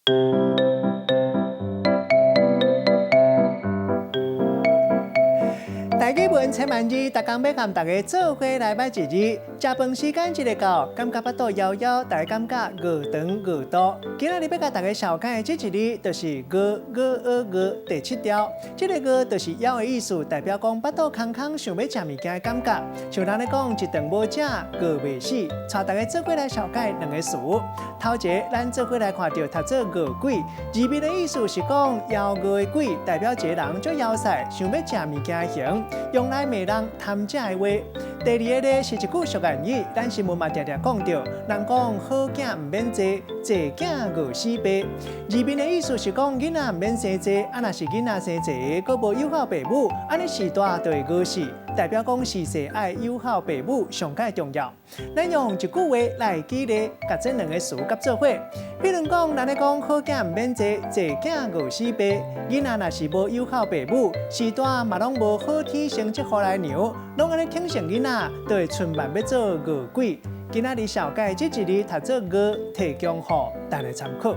台語文千萬字，逐工欲佮大家做伙來䆀一字。食飯時間一下到，感覺腹肚枵枵，大家感覺餓腸餓肚。今仔日欲共大家紹介的這一字，就是餓餓餓餓第七條。這个餓就是枵的意思，代表講腹肚空空，想欲食物件的感覺。像人咧講，一頓無食，餓袂死。帶大家做伙來紹介兩個詞。頭一个，咱做伙來看著讀做餓鬼，字面的意思是講枵餓的鬼，代表一个人足枵屎，想欲食物件的形，用來罵人貪食的話。第二个咧是一句俗諺語，咱新聞嘛定定講著，人講好囝毋免濟，濟囝餓死爸。字面的意思是講囡仔毋免生濟，啊若是囡仔生濟，閣無有孝爸母，按呢序大就會餓死。代表講序細愛有孝爸母上蓋重要。咱用一句話來舉例，共這兩个詞佮做伙。比如講，咱咧講好囝毋免濟，濟囝餓死爸。囡仔若是無有孝爸母，序大嘛攏無好天成績予來娘，攏按呢寵性囡仔，就會春萬欲做餓鬼。今仔日紹介這一字讀做餓，提供予大家參考。